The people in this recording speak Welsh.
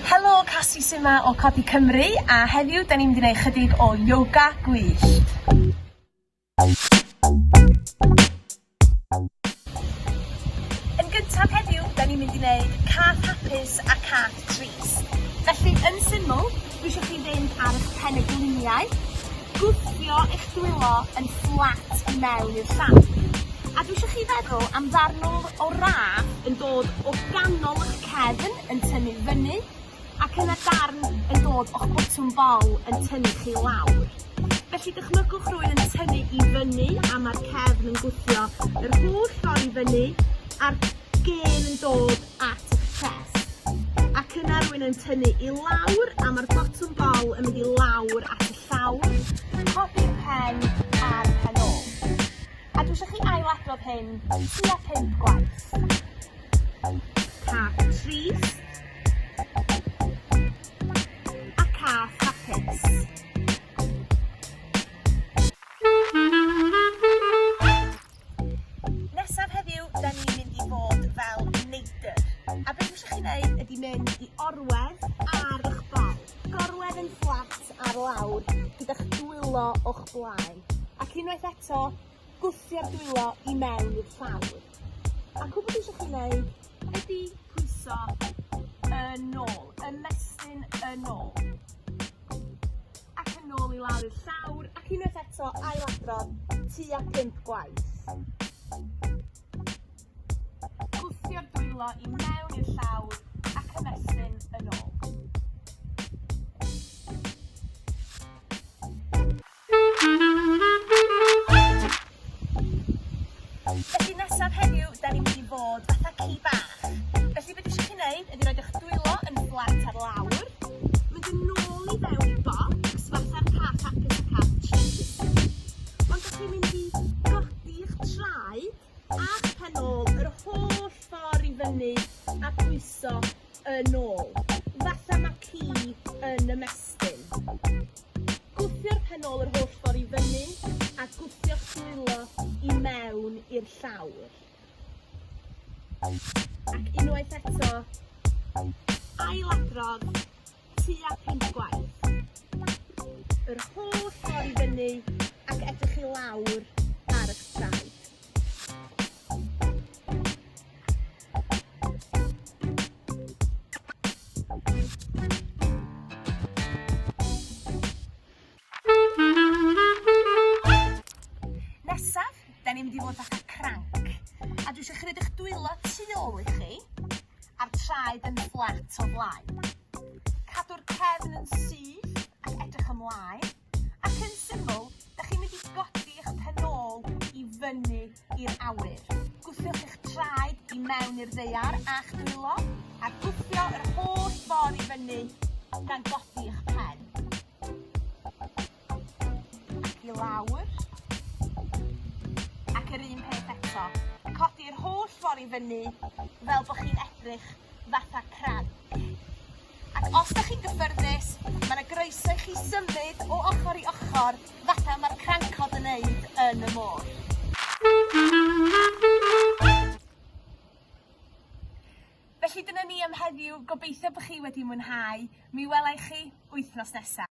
Helo, Casi sy 'ma o Codi Cymru a heddiw 'da ni'n mynd i neud chydig o yoga gwyllt. Yn gyntaf heddiw, 'da ni'n mynd i neud cath hapus a cath trist. Felly, yn syml, dwi isio chi fynd ar 'ych pen-y-gliniau, gwthio eich dwylo yn fflat i mewn i'r llawr. A dwi isio chi feddwl am ddarn o o raff yn dod o ganol 'ych cefn yn tynnu fyny, ac yna darn yn dod o'ch botwm bol yn tynnu chi lawr. Felly dychmygwch rhywun yn tynnu i fyny a ma'r cefn yn gwthio yr holl ffordd i fyny a'r gên yn dod at 'ych chest. Ac yna rhywun yn tynnu i lawr a ma'r botwm bol yn mynd i lawr at y llawr. Codi'r pen a'r pen ôl. A dwi isio chi ailadrodd hyn tua phump gwaith. Cath trist. A cath hapus. Nesaf heddiw, da ni'n mynd i fod fel neidr. A beth dwi eisiau chi wneud ydy mynd i orwedd ar eich bol. Gorwedd yn fflat ar lawr gyda'ch dwylo o'ch blaen. Ac unwaith eto, gwthio'r dwylo i mewn i'r llawr. A cwbl dwi eisiau chi wneud ydy pwyso yn ôl, ymestyn yn ôl. Ac yn ôl i lawr i'r llawr, ac unwaith eto ailadrodd tua phump gwaith. Gwthio'r dwylo i mewn i'r llawr ac ymestyn yn ôl. Felly nesaf heddiw, da ni'n mynd i fod fatha ci bach. Felly be dwi eisiau chi wneud ydy roid eich dwylo yn fflat ar lawr, mynd yn ôl i fewn i bocs fatha'r cath hapus a cath trist. Ond da chi'n mynd i godi eich traed a'ch pen ôl yr holl ffordd i fyny a pwyso yn ôl, fatha ma' ci yn ymestyn. Gwthio'r pen ôl yr holl ffordd i fyny a gwthio'ch dwylo i mewn i'r llawr. Ac unwaith eto, ailadrodd tua phump gwaith. Yr holl ffordd i fyny ac edrych i lawr ar eich traed. Nesaf, da ni'n mynd i fod fatha cranc. A dwi eisiau chi roid eich dwylo tu ôl i chi, a'r traed yn fflat o flaen. Cadw'r cefn yn syth ac edrych ymlaen. Ac yn syml, da chi'n mynd i godi eich pen ôl i fyny i'r awyr. Gwthiwch eich traed i mewn i'r ddaear a'ch dwylo, a gwthio yr holl ffordd i fyny gan godi eich pen. Ac i lawr. Ac yr un peth eto. Codi'r holl ffordd i fyny fel bod chi'n edrych fatha cranc. Ac os 'dach chi'n gyffyrddus, ma' 'na groeso i chi symud o ochor i ochor fatha ma'r crancod yn neud yn y môr. Felly dyna ni am heddiw, gobeithio bo' chi wedi mwynhau, mi wela i chi wythnos nesa.